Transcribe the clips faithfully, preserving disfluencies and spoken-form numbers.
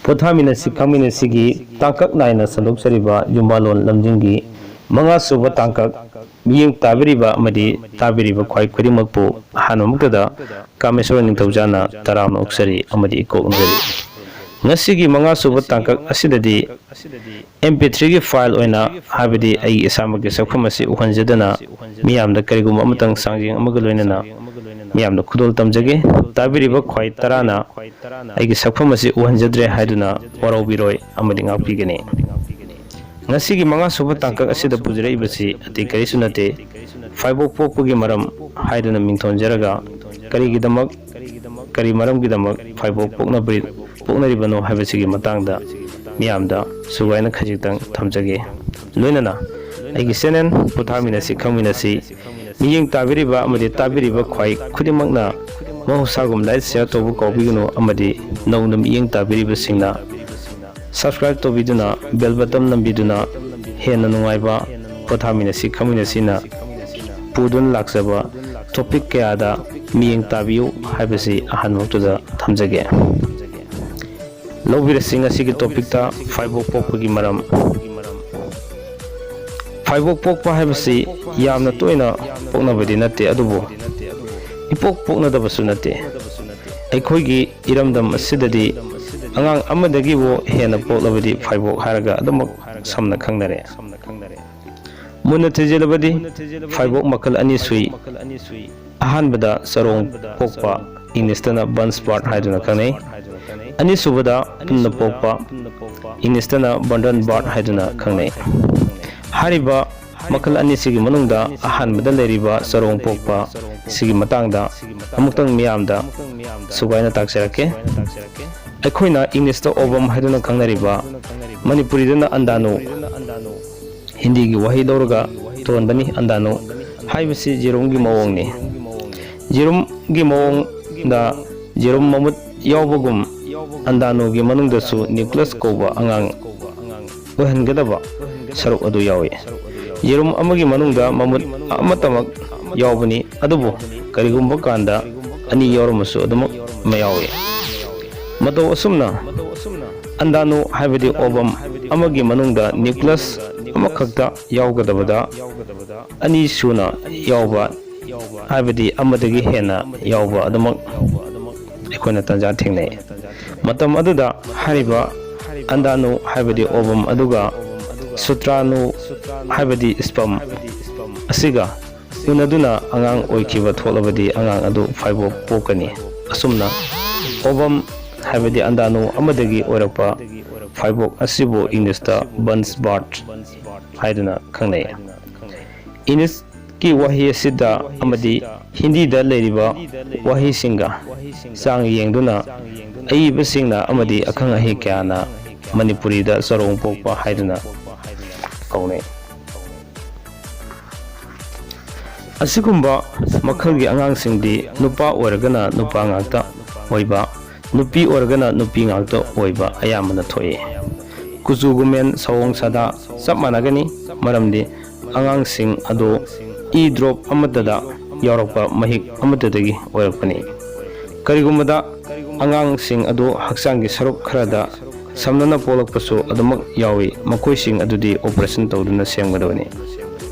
ꯄꯣꯊꯥꯃꯤꯟꯅꯁꯤ ꯈꯪꯃꯤꯟꯅꯁꯤꯒꯤ ꯇꯥꯡꯀꯛ ꯅꯥꯏꯅ ꯁꯟꯗꯣꯛꯆꯔꯤꯕ ꯌꯨꯝꯕꯥꯂꯣꯟ ꯂꯝꯖꯤꯡꯒꯤ ꯃꯉꯥ ꯁꯨꯕ ꯇꯥꯡꯀꯛ, ꯃꯤꯠꯌꯦꯡ ꯇꯥꯕꯤꯔꯤꯕ ꯑꯃꯗꯤ ꯇꯥꯕꯤꯔꯤꯕ ꯈ꯭ꯋꯥꯏ ꯈꯨꯗꯤꯡꯃꯛꯄꯨ ꯑꯍꯥꯟꯕꯃꯛꯇꯗ ꯀꯥꯃꯦꯁꯣꯔ ꯅꯤꯡꯊꯧꯖꯥꯅ ꯇꯔꯥꯝꯅ ꯑꯣꯛꯆꯔꯤ ꯑꯃꯗꯤ ꯏꯀꯣꯛꯅꯖꯔꯤ꯫ ꯉꯁꯤꯒꯤ ꯃꯉꯥ ꯁꯨꯕ ꯇꯥꯡꯀꯛ ꯑꯁꯤꯗꯗꯤ ꯑꯦꯝ ꯄꯤ ꯊ꯭ꯔꯤꯒꯤ ꯐꯥꯏꯜ ꯑꯣꯏꯅ, ꯍꯥꯏꯕꯗꯤ ꯑꯩꯒꯤ ꯏꯁꯥꯃꯛꯀꯤ ꯁꯛꯐꯝ ꯑꯁꯤ ꯎꯍꯟꯖꯗꯅ, ꯃꯤꯌꯥꯝꯗ ꯀꯔꯤꯒꯨꯝꯕ ꯑꯃꯇꯪ ꯆꯥꯡꯖꯦꯡ ꯑꯃꯒ ꯂꯣꯏꯅꯅ ꯃꯤꯌꯥꯝꯗ ꯈꯨꯗꯣꯜ ꯇꯝꯖꯒꯦ꯫ ꯇꯥꯕꯤꯔꯤꯕ ꯈ꯭ꯋꯥꯏ ꯇꯔꯥꯅ ꯑꯩꯒꯤ ꯁꯛꯐꯝ ꯑꯁꯤ ꯎꯍꯟꯖꯗ꯭ꯔꯦ ꯍꯥꯏꯗꯨꯅ ꯋꯥꯔꯧꯕꯤꯔꯣꯏ ꯑꯃꯗꯤ ꯉꯥꯛꯄꯤꯒꯅꯤ꯫ ꯉꯁꯤꯒꯤ ꯃꯉꯥ ꯁꯨꯕ ꯇꯥꯡꯀꯛ ꯑꯁꯤꯗ ꯄꯨꯖꯔꯛꯏꯕꯁꯤ ꯑꯇꯩ ꯀꯔꯤꯁꯨ ꯅꯠꯇꯦ, ꯐꯥꯏꯕꯣꯛ ꯄꯣꯛꯄꯒꯤ ꯃꯔꯝ ꯍꯥꯏꯗꯨꯅ ꯃꯤꯡꯊꯣꯟꯖꯔꯒ, ꯀꯔꯤꯒꯤꯗꯃꯛ, ꯀꯔꯤ ꯃꯔꯝꯒꯤꯗꯃꯛ ꯐꯥꯏꯕꯣꯛ ꯄꯣꯛꯅꯕ-, ꯄꯣꯛꯅꯔꯤꯕꯅꯣ ꯍꯥꯏꯕꯁꯤꯒꯤ ꯃꯇꯥꯡꯗ ꯃꯤꯌꯥꯝꯗ ꯁꯨꯒꯥꯏꯅ ꯈꯖꯤꯛꯇꯪ ꯊꯝꯖꯒꯦ꯫ ꯂꯣꯏꯅꯅ ꯑꯩꯒꯤ ꯆꯦꯅꯦꯜ ꯄꯣꯊꯥꯃꯤꯟꯅꯁꯤ ꯈꯪꯃꯤꯟꯅꯁꯤ ꯃꯤꯠꯌꯦꯡ ꯇꯥꯕꯤꯔꯤꯕ ꯑꯃꯗꯤ ꯇꯥꯕꯤꯔꯤꯕ ꯈ꯭ꯋꯥꯏ ꯈꯨꯗꯤꯡꯃꯛꯅ ꯃꯍꯧꯁꯥꯒꯨꯝ ꯂꯥꯏꯛ ꯁꯤꯌꯥꯔ ꯇꯧꯕ ꯀꯥꯎꯕꯤꯒꯅꯨ, ꯑꯃꯗꯤ ꯅꯧꯅ ꯃꯤꯠꯌꯦꯡ ꯇꯥꯕꯤꯔꯤꯕꯁꯤꯡꯅ ꯁꯕꯁꯀ꯭ꯔꯥꯏꯕ ꯇꯧꯕꯤꯗꯨꯅ ꯕꯦꯜ ꯕꯇꯟ ꯅꯝꯕꯤꯗꯨꯅ ꯍꯦꯟꯅ ꯅꯨꯡꯉꯥꯏꯕ ꯄꯣꯊꯥꯃꯤꯟꯅꯁꯤ ꯈꯪꯃꯤꯟꯅꯁꯤꯅ ꯄꯨꯗꯨꯅ ꯂꯥꯛꯆꯕ ꯇꯣꯄꯤꯛ ꯀꯌꯥꯗ ꯃꯤꯠꯌꯦꯡ ꯇꯥꯕꯤꯌꯨ ꯍꯥꯏꯕꯁꯤ ꯑꯍꯥꯟꯕꯃꯛꯇꯗ ꯊꯝꯖꯒꯦ꯫ ꯂꯧꯕꯤꯔꯁꯤ ꯉꯁꯤꯒꯤ ꯇꯣꯄꯤꯛꯇ ꯐꯥꯏꯕꯣꯛ ꯄꯣꯛꯄꯒꯤ ꯃꯔꯝ꯫ ꯐꯥꯏꯕꯣꯛ ꯄꯣꯛꯄ ꯍꯥꯏꯕꯁꯤ ꯌꯥꯝꯅ ꯇꯣꯏꯅ ꯄꯣꯛꯅꯕꯗꯤ ꯅꯠꯇꯦ, ꯑꯗꯨꯕꯨ ꯏꯄꯣꯛ ꯄꯣꯛꯅꯗꯕꯁꯨ ꯅꯠꯇꯦ꯫ ꯑꯩꯈꯣꯏꯒꯤ ꯏꯔꯝꯗꯝ ꯑꯁꯤꯗꯗꯤ ꯑꯉꯥꯡ ꯑꯃꯗꯒꯤꯕꯨ ꯍꯦꯟꯅ ꯄꯣꯛꯂꯕꯗꯤ ꯐꯥꯏꯕꯣꯛ ꯍꯥꯏꯔꯒ ꯑꯗꯨꯃꯛ ꯁꯝꯅ ꯈꯪꯅꯔꯦ꯫ ꯃꯨꯟꯅ ꯊꯤꯖꯤꯜꯂꯕꯗꯤ ꯐꯥꯏꯕꯣꯛ ꯃꯈꯜ ꯑꯅꯤ ꯁꯨꯏ꯫ ꯑꯍꯥꯟꯕꯗ ꯆꯔꯣꯡ ꯄꯣꯛꯄ, ꯏꯪꯂꯤꯁꯇꯅ ꯕꯟꯁ ꯕꯥꯔꯠ ꯍꯥꯏꯗꯨꯅ ꯈꯪꯅꯩ꯫ ꯑꯅꯤꯁꯨꯕꯗ ꯄꯨꯟꯅ ꯄꯣꯛꯄ, ꯏꯪꯂꯤꯁꯇꯅ ꯕꯟꯗꯟ ꯕꯥꯔꯠ ꯍꯥꯏꯗꯨꯅ ꯈꯪꯅꯩ꯫ ꯍꯥꯏꯔꯤꯕ ꯃꯈꯜ ꯑꯅꯤꯁꯤꯒꯤ ꯃꯅꯨꯡꯗ ꯑꯍꯥꯟꯕꯗ ꯂꯩꯔꯤꯕ ꯆꯔꯣꯡ ꯄꯣꯛꯄ ꯁꯤꯒꯤ ꯃꯇꯥꯡꯗ ꯑꯃꯨꯛꯇꯪ ꯃꯤꯌꯥꯝꯗ ꯁꯨꯒꯥꯏꯅ ꯇꯥꯛꯆꯔꯛꯀꯦ꯫ ꯑꯩꯈꯣꯏꯅ ꯏꯪꯂꯤꯁꯇ ꯑꯣꯕꯝ ꯍꯥꯏꯗꯨꯅ ꯈꯪꯅꯔꯤꯕ, ꯃꯅꯤꯄꯨꯔꯤꯗꯅ ꯑꯟꯗꯥꯅꯨ, ꯍꯤꯟꯗꯤꯒꯤ ꯋꯥꯍꯩ ꯂꯧꯔꯒ ꯊꯣꯟꯕꯅꯤ꯫ ꯑꯟꯗꯥꯅꯨ ꯍꯥꯏꯕꯁꯤ ꯌꯦꯔꯨꯝꯒꯤ ꯃꯑꯣꯡꯅꯤ꯫ ꯌꯦꯔꯨꯝꯒꯤ ꯃꯑꯣꯡꯗ ꯌꯦꯔꯨꯝ ꯃꯃꯨꯠ ꯌꯥꯎꯕꯒꯨꯝ, ꯑꯟꯗꯥꯅꯨꯒꯤ ꯃꯅꯨꯡꯗꯁꯨ ꯅ꯭ꯌꯨꯀ꯭ꯂꯤꯌꯁ ꯀꯧꯕ ꯑꯉꯥꯡ ꯑꯣꯏꯍꯟꯒꯗꯕ ꯁꯔꯨꯛ ꯑꯗꯨ ꯌꯥꯎꯏ꯫ ꯌꯦꯔꯨꯝ ꯑꯃꯒꯤ ꯃꯅꯨꯡꯗ ꯃꯃꯨꯠ ꯑꯃꯠꯇꯃꯛ ꯌꯥꯎꯕꯅꯤ, ꯑꯗꯨꯕꯨ ꯀꯔꯤꯒꯨꯝꯕ ꯀꯥꯟꯗ ꯑꯅꯤ ꯌꯥꯎꯔꯝꯕꯁꯨ ꯑꯗꯨꯃꯛ ꯌꯥꯎꯏ꯫ ꯃꯇꯧ ꯑꯁꯨꯝꯅ ꯑꯟꯗꯥꯅꯨ ꯍꯥꯏꯕꯗꯤ ovum ꯑꯃꯒꯤ ꯃꯅꯨꯡꯗ nucleus ꯑꯃꯈꯛꯇ ꯌꯥꯎꯒꯗꯕꯗ ꯑꯅꯤ ꯁꯨꯅ ꯌꯥꯎꯕ, ꯍꯥꯏꯕꯗꯤ ꯑꯃꯗꯒꯤ ꯍꯦꯟꯅ ꯌꯥꯎꯕ ꯑꯗꯨꯃꯛ ꯑꯩꯈꯣꯏꯅ ꯇꯥꯟꯖꯥ ꯊꯦꯡꯅꯩ꯫ ꯃꯇꯝ ꯑꯗꯨꯗ ꯍꯥꯏꯔꯤꯕ ꯑꯟꯗꯥꯅꯨ ꯍꯥꯏꯕꯗꯤ ovum ꯑꯗꯨꯒ ꯁꯨꯇ꯭ꯔꯥꯅꯨ ꯍꯥꯏꯕꯗꯤ sperm ꯑꯁꯤꯒ ꯎꯅꯗꯨꯅ ꯑꯉꯥꯡ ꯑꯣꯏꯈꯤꯕ ꯊꯣꯛꯂꯕꯗꯤ ꯑꯉꯥꯡ ꯑꯗꯨ ꯐꯥꯏꯕꯣꯛ ꯄꯣꯛꯀꯅꯤ꯫ ꯑꯁꯨꯝꯅ ovum ꯍꯥꯏꯕꯗꯤ ꯑꯟꯗꯥꯅꯨ ꯑꯃꯗꯒꯤ ꯑꯣꯏꯔꯛꯄ ꯐꯥꯏꯕꯣꯛ ꯑꯁꯤꯕꯨ ꯏꯪꯂꯤꯁꯇ ꯕꯟꯁ ꯕꯥꯔꯠ ꯍꯥꯏꯗꯨꯅ ꯈꯪꯅꯩ꯫ ꯏꯪꯂꯤꯁꯀꯤ ꯋꯥꯍꯩ ꯑꯁꯤꯗ ꯑꯃꯗꯤ ꯍꯤꯟꯗꯤꯗ ꯂꯩꯔꯤꯕ ꯋꯥꯍꯩꯁꯤꯡꯒ ꯆꯥꯡ ꯌꯦꯡꯗꯨꯅ ꯑꯏꯕꯁꯤꯡꯅ ꯑꯃꯗꯤ ꯑꯈꯪ ꯑꯍꯩ ꯀꯌꯥꯅ ꯃꯅꯤꯄꯨꯔꯤꯗ ꯆꯔꯣꯡ ꯄꯣꯛꯄ ꯍꯥꯏꯗꯨꯅ ꯀꯧꯅꯩ꯫ ꯑꯁꯤꯒꯨꯝꯕ ꯃꯈꯜꯒꯤ ꯑꯉꯥꯡꯁꯤꯡꯗꯤ ꯅꯨꯄꯥ ꯑꯣꯏꯔꯒꯅ ꯅꯨꯄꯥ ꯉꯥꯛꯇ ꯑꯣꯏꯕ, ꯅꯨꯄꯤ ꯑꯣꯏꯔꯒꯅ ꯅꯨꯄꯤ ꯉꯥꯛꯇ ꯑꯣꯏꯕ ꯑꯌꯥꯝꯕꯅ ꯊꯣꯛꯏ꯫ ꯀꯨꯆꯨ ꯀꯨꯃꯦꯟ, ꯁꯑꯣꯡ ꯁꯥꯗꯥ ꯆꯞ ꯃꯥꯟꯅꯒꯅꯤ, ꯃꯔꯝꯗꯤ ꯑꯉꯥꯡꯁꯤꯡ ꯑꯗꯨ ꯏ ꯗ꯭ꯔꯣꯞ ꯑꯃꯠꯇꯗ ꯌꯥꯎꯔꯛꯄ ꯃꯍꯤꯛ ꯑꯃꯠꯇꯗꯒꯤ ꯑꯣꯏꯔꯛꯄꯅꯤ꯫ ꯀꯔꯤꯒꯨꯝꯕꯗ ꯑꯉꯥꯡꯁꯤꯡ ꯑꯗꯨ ꯍꯛꯆꯥꯡꯒꯤ ꯁꯔꯨꯛ ꯈꯔꯗ ꯁꯝꯅꯅ ꯄꯣꯛꯂꯛꯄꯁꯨ ꯑꯗꯨꯃꯛ ꯌꯥꯎꯏ, ꯃꯈꯣꯏꯁꯤꯡ ꯑꯗꯨꯗꯤ operation ꯇꯧꯗꯨꯅ ꯁꯦꯝꯒꯗꯕꯅꯤ꯫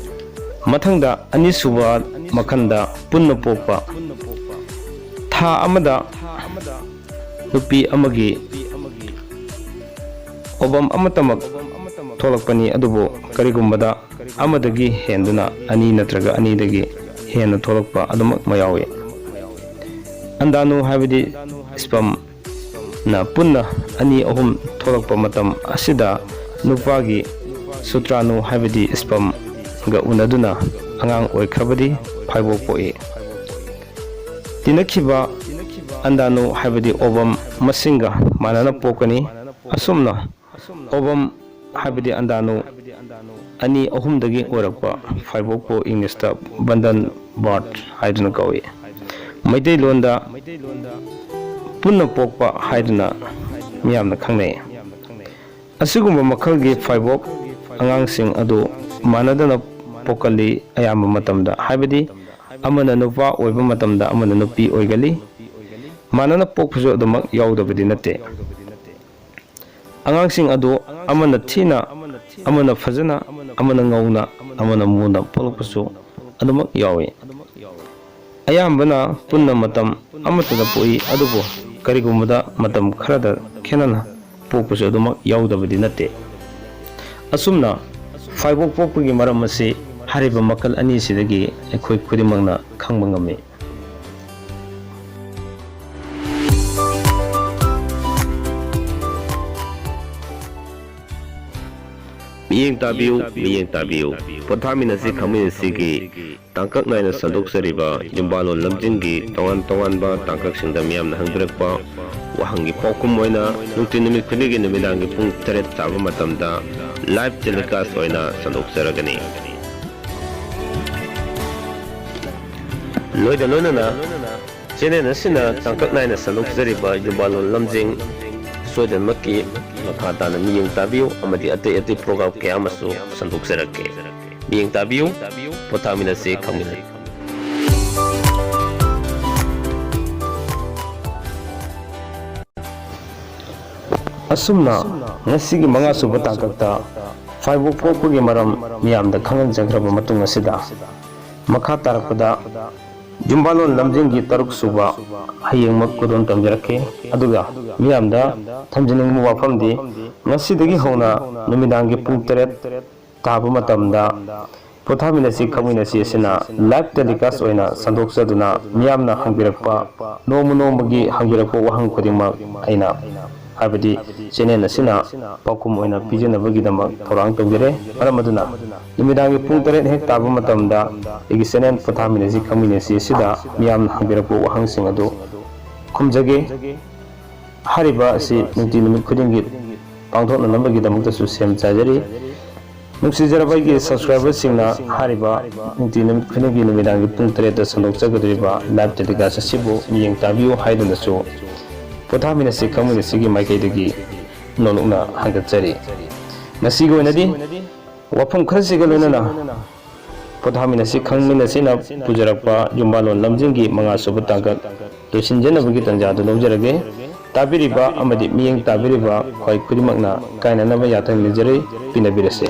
ꯃꯊꯪꯗ ꯑꯅꯤꯁꯨꯕ ꯃꯈꯜꯗ ꯄꯨꯟꯅ ꯄꯣꯛꯄ꯫ ꯊꯥ ꯑꯃꯗ ꯅꯨꯄꯤ ꯑꯃꯒꯤ ovum ꯑꯃꯠꯇꯃꯛ ꯊꯣꯛꯂꯛꯄꯅꯤ, ꯑꯗꯨꯕꯨ ꯀꯔꯤꯒꯨꯝꯕꯗ ꯑꯃꯗꯒꯤ ꯍꯦꯟꯗꯨꯅ ꯑꯅꯤ ꯅꯠꯇ꯭ꯔꯒ ꯑꯅꯤꯗꯒꯤ ꯍꯦꯟꯅ ꯊꯣꯛꯂꯛꯄ ꯑꯗꯨꯃꯛ ꯌꯥꯎꯏ꯫ ꯑꯟꯗꯥꯅꯨ ꯍꯥꯏꯕꯗꯤ sperm ꯅ ꯄꯨꯟꯅ ꯑꯅꯤ ꯑꯍꯨꯝ ꯊꯣꯛꯂꯛꯄ ꯃꯇꯝ ꯑꯁꯤꯗ ꯅꯨꯄꯥꯒꯤ ꯁꯨꯇ꯭ꯔꯥꯅꯨ ꯍꯥꯏꯕꯗꯤ sperm ꯒ ꯎꯅꯗꯨꯅ ꯑꯉꯥꯡ ꯑꯣꯏꯈ꯭ꯔꯕꯗꯤ ꯐꯥꯏꯕꯣꯛ ꯄꯣꯛꯏ꯫ ꯇꯤꯟꯅꯈꯤꯕ ꯑꯟꯗꯥꯅꯨ ꯍꯥꯏꯕꯗꯤ ovum ꯃꯁꯤꯡꯒ ꯃꯥꯟꯅꯅ ꯄꯣꯛꯀꯅꯤ꯫ ꯑꯁꯨꯝꯅ ovum ꯍꯥꯏꯕꯗꯤ ꯑꯟꯗꯥꯅꯨ ꯑꯅꯤ ꯑꯍꯨꯝꯗꯒꯤ ꯑꯣꯏꯔꯛꯄ ꯐꯥꯏꯕꯣꯛꯄꯨ ꯏꯪꯂꯤꯁꯇ ꯕꯟꯗꯟ ꯕꯥꯔꯠ ꯍꯥꯏꯗꯨꯅ ꯀꯧꯏ꯫ ꯃꯩꯇꯩꯂꯣꯟꯗ ꯄꯨꯟꯅ ꯄꯣꯛꯄ ꯍꯥꯏꯗꯨꯅ ꯃꯤꯌꯥꯝꯅ ꯈꯪꯅꯩ꯫ ꯑꯁꯤꯒꯨꯝꯕ ꯃꯈꯜꯒꯤ ꯐꯥꯏꯕꯣꯛ ꯑꯉꯥꯡꯁꯤꯡ ꯑꯗꯨ ꯃꯥꯟꯅꯗꯅ ꯄꯣꯛꯀꯜꯂꯤ꯫ ꯑꯌꯥꯝꯕ ꯃꯇꯝꯗ, ꯍꯥꯏꯕꯗꯤ ꯑꯃꯅ ꯅꯨꯄꯥ ꯑꯣꯏꯕ ꯃꯇꯝꯗ ꯑꯃꯅ ꯅꯨꯄꯤ ꯑꯣꯏꯒꯜꯂꯤ꯫ ꯃꯥꯟꯅꯅ ꯄꯣꯛꯄꯁꯨ ꯑꯗꯨꯃꯛ ꯌꯥꯎꯗꯕꯗꯤ ꯅꯠꯇꯦ꯫ ꯑꯉꯥꯡꯁꯤꯡ ꯑꯗꯨ ꯑꯃꯅ ꯊꯤꯅ, ꯑꯃꯅ ꯐꯖꯅ, ꯑꯃꯅ ꯉꯧꯅ, ꯑꯃꯅ ꯃꯨꯅ ꯄꯣꯛꯂꯛꯄꯁꯨ ꯑꯗꯨꯃꯛ ꯌꯥꯎꯏ꯫ ꯑꯌꯥꯝꯕꯅ ꯄꯨꯟꯅ ꯃꯇꯝ ꯑꯃꯠꯇꯗ ꯄꯣꯛꯏ, ꯑꯗꯨꯕꯨ ꯀꯔꯤꯒꯨꯝꯕꯗ ꯃꯇꯝ ꯈꯔꯗ ꯈꯦꯠꯅꯅ ꯄꯣꯛꯄꯁꯨ ꯑꯗꯨꯃꯛ ꯌꯥꯎꯗꯕꯗꯤ ꯅꯠꯇꯦ꯫ ꯑꯁꯨꯝꯅ ꯐꯥꯏꯕꯣꯛ ꯄꯣꯛꯄꯒꯤ ꯃꯔꯝ ꯑꯁꯤ ꯍꯥꯏꯔꯤꯕ ꯃꯈꯜ ꯑꯅꯤꯁꯤꯗꯒꯤ ꯑꯩꯈꯣꯏ ꯈꯨꯗꯤꯡꯃꯛꯅ ꯈꯪꯕ ꯉꯝꯃꯤ꯫ ꯃꯤꯠꯌꯦꯡ ꯇꯥꯕꯤꯌꯨ, ꯃꯤꯠꯌꯦꯡ ꯇꯥꯕꯤꯌꯨ꯫ ꯄꯣꯊꯥꯃꯤꯟꯅꯁꯤ ꯈꯪꯃꯤꯟꯅꯁꯤꯒꯤ ꯇꯥꯡꯀꯛ ꯅꯥꯏꯅ ꯁꯟꯗꯣꯛꯆꯔꯤꯕ ꯌꯨꯝꯕꯥꯜꯂꯣꯟ ꯂꯝꯖꯤꯡꯒꯤ ꯇꯣꯉꯥꯟ ꯇꯣꯉꯥꯟꯕ ꯇꯥꯡꯀꯛꯁꯤꯡꯗ ꯃꯤꯌꯥꯝꯅ ꯍꯪꯕꯤꯔꯛꯄ ꯋꯥꯍꯪꯒꯤ ꯄꯥꯎꯈꯨꯝ ꯑꯣꯏꯅ ꯅꯨꯡꯇꯤ ꯅꯨꯃꯤꯠ ꯈꯨꯗꯤꯡꯒꯤ ꯅꯨꯃꯤꯗꯥꯡꯒꯤ ꯄꯨꯡ ꯇꯔꯦꯠ ꯇꯥꯕ ꯃꯇꯝꯗ live telecast ꯑꯣꯏꯅ ꯁꯟꯗꯣꯛꯆꯔꯒꯅꯤ꯫ ꯂꯣꯏꯅ ꯂꯣꯏꯅꯅ channel ꯑꯁꯤꯅ ꯇꯥꯡꯀꯛ ꯅꯥꯏꯅ ꯁꯟꯗꯣꯛꯆꯔꯤꯕ ꯌꯨꯝꯕꯥꯜꯂꯣꯟ ꯂꯝꯖꯤꯡ ꯁꯣꯏꯗꯅꯃꯛꯀꯤ ꯃꯈꯥ ꯇꯥꯅ ꯃꯤꯠꯌꯦꯡ ꯇꯥꯕꯤꯌꯨ ꯑꯃꯗꯤ ꯑꯇꯩ ꯑꯇꯩ program ꯀꯌꯥ ꯑꯃꯁꯨ ꯁꯟꯗꯣꯛꯆꯔꯛꯀꯦ꯫ ꯃꯤꯠꯌꯦꯡ ꯇꯥꯕꯤꯌꯨ, ꯄꯣꯊꯥꯃꯤꯟꯅꯁꯤ, ꯈꯪꯃꯤꯟꯅꯁꯤ꯫ ꯑꯁꯨꯝꯅ ꯉꯁꯤꯒꯤ ꯃꯉꯥ ꯁꯨꯕ ꯇꯥꯡꯀꯛꯇ ꯐꯥꯏꯕꯣꯛ ꯄꯣꯛꯄꯒꯤ ꯃꯔꯝ ꯃꯤꯌꯥꯝꯗ ꯈꯪꯍꯟꯖꯈ꯭ꯔꯕ ꯃꯇꯨꯡ ꯑꯁꯤꯗ, ꯃꯈꯥ ꯇꯥꯔꯛꯄꯗ ꯌꯨꯝꯕꯥꯜꯂꯣꯟ ꯂꯝꯖꯤꯡꯒꯤ ꯇꯔꯨꯛ ꯁꯨꯕ ꯍꯌꯦꯡꯃꯛ ꯈꯨꯗꯣꯜ ꯇꯝꯖꯔꯛꯀꯦ꯫ ꯑꯗꯨꯒ ꯃꯤꯌꯥꯝꯗ ꯊꯝꯖꯅꯤꯡꯕ ꯋꯥꯐꯝꯗꯤ, ꯉꯁꯤꯗꯒꯤ ꯍꯧꯅ ꯅꯨꯃꯤꯗꯥꯡꯒꯤ ꯄꯨꯡ ꯇꯔꯦꯠ ꯇꯥꯕ ꯃꯇꯝꯗ ꯄꯣꯊꯥꯃꯤꯟꯅꯁꯤ ꯈꯪꯃꯤꯟꯅꯁꯤ ꯑꯁꯤꯅ live telecast ꯑꯣꯏꯅ ꯁꯟꯗꯣꯛꯆꯗꯨꯅ ꯃꯤꯌꯥꯝꯅ ꯍꯪꯕꯤꯔꯛꯄ, ꯅꯣꯡꯃ ꯅꯣꯡꯃꯒꯤ ꯍꯪꯕꯤꯔꯛꯄ ꯋꯥꯍꯪ ꯈꯨꯗꯤꯡꯃꯛ ꯑꯩꯅ, ꯍꯥꯏꯕꯗꯤ channel ꯑꯁꯤꯅ ꯄꯥꯎꯈꯨꯝ ꯑꯣꯏꯅ ꯄꯤꯖꯅꯕꯒꯤꯗꯃꯛ ꯊꯧꯔꯥꯡ ꯇꯧꯖꯔꯦ꯫ ꯃꯔꯝ ꯑꯗꯨꯅ ꯅꯨꯃꯤꯗꯥꯡꯒꯤ ꯄꯨꯡ ꯇꯔꯦꯠ ꯍꯦꯛ ꯇꯥꯕ ꯃꯇꯝꯗ ꯑꯩꯒꯤ channel ꯄꯣꯊꯥꯃꯤꯟꯅꯁꯤ ꯈꯪꯃꯤꯟꯅꯁꯤ ꯑꯁꯤꯗ ꯃꯤꯌꯥꯝꯅ ꯍꯪꯕꯤꯔꯛꯄ ꯋꯥꯍꯪꯁꯤꯡ ꯑꯗꯨ ꯈꯨꯝꯖꯒꯦ꯫ ꯍꯥꯏꯔꯤꯕ ꯑꯁꯤ ꯅꯨꯡꯇꯤ ꯅꯨꯃꯤꯠ ꯈꯨꯗꯤꯡꯒꯤ ꯄꯥꯡꯊꯣꯛꯅꯅꯕꯒꯤꯗꯃꯛꯇꯁꯨ ꯁꯦꯝ ꯁꯥꯖꯔꯤ꯫ ꯅꯨꯡꯁꯤꯖꯔꯕ ꯑꯩꯒꯤ subscriberꯁꯤꯡꯅ ꯍꯥꯏꯔꯤꯕ ꯅꯨꯡꯇꯤ ꯅꯨꯃꯤꯠ ꯈꯨꯗꯤꯡꯒꯤ ꯅꯨꯃꯤꯗꯥꯡꯒꯤ ꯄꯨꯡ ꯇꯔꯦꯠꯇ ꯁꯟꯗꯣꯛꯆꯒꯗꯧꯔꯤꯕ live telecast ꯑꯁꯤꯕꯨ ꯃꯤꯠꯌꯦꯡ ꯇꯥꯕꯤꯌꯨ ꯍꯥꯏꯗꯨꯅꯁꯨ ꯄꯣꯊꯥꯃꯤꯟꯅꯁꯤ ꯈꯪꯃꯤꯟꯅꯁꯤꯒꯤ ꯃꯥꯏꯀꯩꯗꯒꯤ ꯅꯣꯂꯨꯛꯅ ꯍꯪꯒꯠꯆꯔꯤ꯫ ꯉꯁꯤꯒꯤ ꯑꯣꯏꯅꯗꯤ ꯋꯥꯐꯝ ꯈꯔꯁꯤꯒ ꯂꯣꯏꯅꯅ ꯄꯣꯊꯥꯃꯤꯟꯅꯁꯤ ꯈꯪꯃꯤꯟꯅꯁꯤꯅ ꯄꯨꯖꯔꯛꯄ ꯌꯨꯝꯕꯥꯜꯂꯣꯟ ꯂꯝꯖꯤꯡꯒꯤ ꯃꯉꯥ ꯁꯨꯕ ꯇꯥꯡꯀꯛ ꯂꯣꯏꯁꯤꯟꯖꯅꯕꯒꯤ ꯇꯥꯟꯖꯥꯗꯨ ꯂꯧꯖꯔꯒꯦ꯫ ꯇꯥꯕꯤꯔꯤꯕ ꯑꯃꯗꯤ ꯃꯤꯠꯌꯦꯡ ꯇꯥꯕꯤꯔꯤꯕ ꯈ꯭ꯋꯥꯏ ꯈꯨꯗꯤꯡꯃꯛꯅ ꯀꯥꯏꯅꯅꯕ ꯌꯥꯊꯪ ꯅꯤꯖꯔꯤ꯫ ꯄꯤꯅꯕꯤꯔꯁꯦ꯫